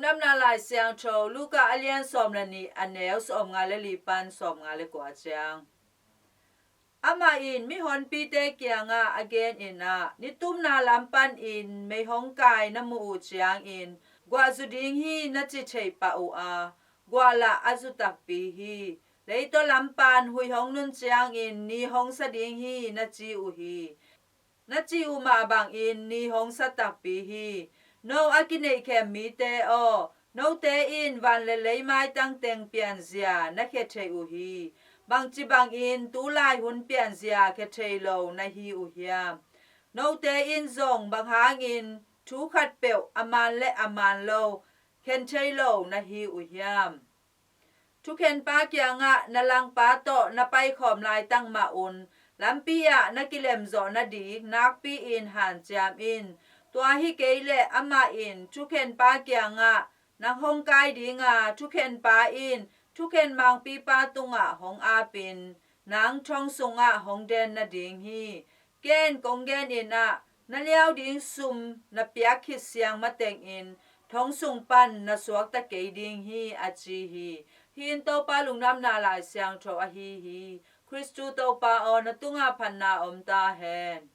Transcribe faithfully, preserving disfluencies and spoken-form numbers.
Lungdamna Lai Siangtho Luka a lian sawm le nih, a neu sawmnga le li pan sawmnga le kua ciang. Amah in mihonpite kiangah a genin ah, nitumna lam panin mei hong kai na muh uh ciangin, guah zu ding hi na ci thei pah uh a, guah lah a zu takpi hi. Leitaw lam pan huih hong nun ciangin ni hong sa ding hi na ci uh hi. Na cih uh mah bangin ni hong sa takpi hi. No a kineihkhem mite aw, note in van le lei maitang teng pianzia na khia thei uh hi. Bangci bangin tulai hun pianzia khia thei lo na hi uh hiam? Note in zong bang hangin thu khatpeuh a man le a man lo khen thei lo na hi uh hiam? Thukhenpa kiangah na langpa tawh na paikhawm laitang mah un, lampi ah na kilemzawh nading nakpi-in hanciam in. Tua hi kei leh amah in thukhenpa kiangah nang hong kai dinga, thukhenpa in thukhen mangpipa tungah hong apin, nang thong sungah hong den nading hi. Ken kong genin ah, na liau ding sum na piak khit siang matengin thong sung pan na suakta kei ding hi, a ci hi. Hih in Topa Lungdamna Lai Siangtho ahi hi. Khristu Topa aw, na tungah phatna om ta hen.